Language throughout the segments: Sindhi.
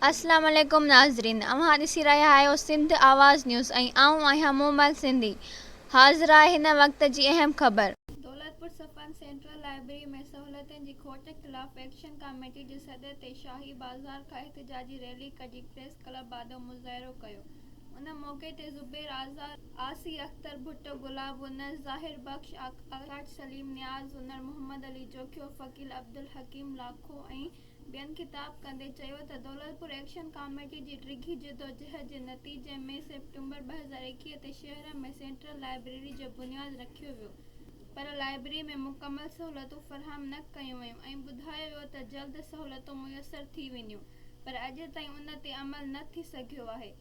اسلام عليڪم ناظرين اوهان ڏسي رهيا آهيو سنڌ آواز نيوز ۽ آئون آهيان مومل سنڌي حاضر آهي هن وقت جي اهم خبر. دولتپور صفن سينٽرل لائبرري ۾ سهولتن جي کوٽ خلاف ايڪشن ڪاميٽي جي سڏ تي شاهي بازار کان احتجاجي ريلي ڪڍي پريس ڪلب آڏو مظاهرو ڪيو ان موقعي تي زبير آزاد، آسي اختر ڀٽو، گلاب هنر، ظاهر بخش، آڪاش سليم، نياز هنر، محمد علي جوکيو، فقير عبدالحڪيم لاکو ۽ ٻين خطاب ڪندي چيو ته دولتپور ايڪشن ڪاميٽي جي ڊگهي جدوجهد جي نتيجي ۾ سيپٽمبر 2021 تي شهر ۾ سينٽرل لائبريري جو بنياد رکيو ويو پر لائبريري ۾ مڪمل سهولتون فراهم نه ڪيون ويون ۽ ٻڌايو ويو ته جلد سهولتون ميسر ٿي وينديون پر اڄ تائين ان تي عمل نه ٿي سگهيو آهي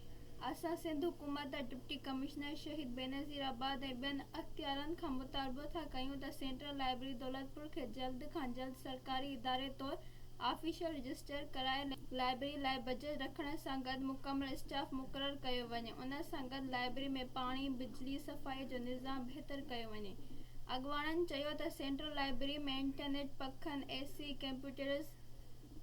اسان سنڌ حڪومت، ڊپٽي ڪمشنر شهيد بينظير آباد ۽ ٻين اختيارن کان مطالبو ٿا ڪيون ته سينٽرل لائبريري دولتپور کي جلد کان جلد سرڪاري اداري طور آفيشل رجسٽر ڪرائي لائبريري لاء بجيٽ رکڻ سان گڏ مڪمل اسٽاف مقرر ڪيو وڃي ان سان گڏ لائبريري ۾ پاڻي، بجلي، صفائي جو نظام بهتر ڪيو وڃي. اڳواڻن چيو ته سينٽرل لائبريري ۾ انٽرنيٽ، پکن، اي سي، ڪمپيوٽرز،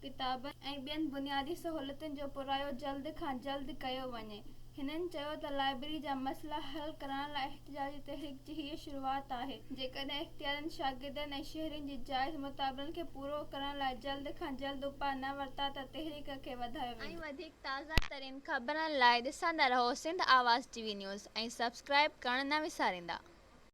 ڪتابن ۽ ٻين بنيادي سهولتن جو پورائو جلد کان جلد ڪيو وڃي. هنن چيو ته لائبريري جا مسئلا حل ڪرائڻ لاء احتجاجي تحريڪ جي هيء شروعات آهي، جيڪڏهن اختيارين شاگردن ۽ شهرين جي جائز مطالبن کي پورو ڪرڻ لاء جلد کان جلد اپاء نه ورتا ته تحريڪ کي وڌايو ۽ ويندو. وڌيڪ تازه ترين خبرن لاء ڏسندا رهو Sindh Awaz T V news ۽ subscribe ڪرڻ نه وساريندا.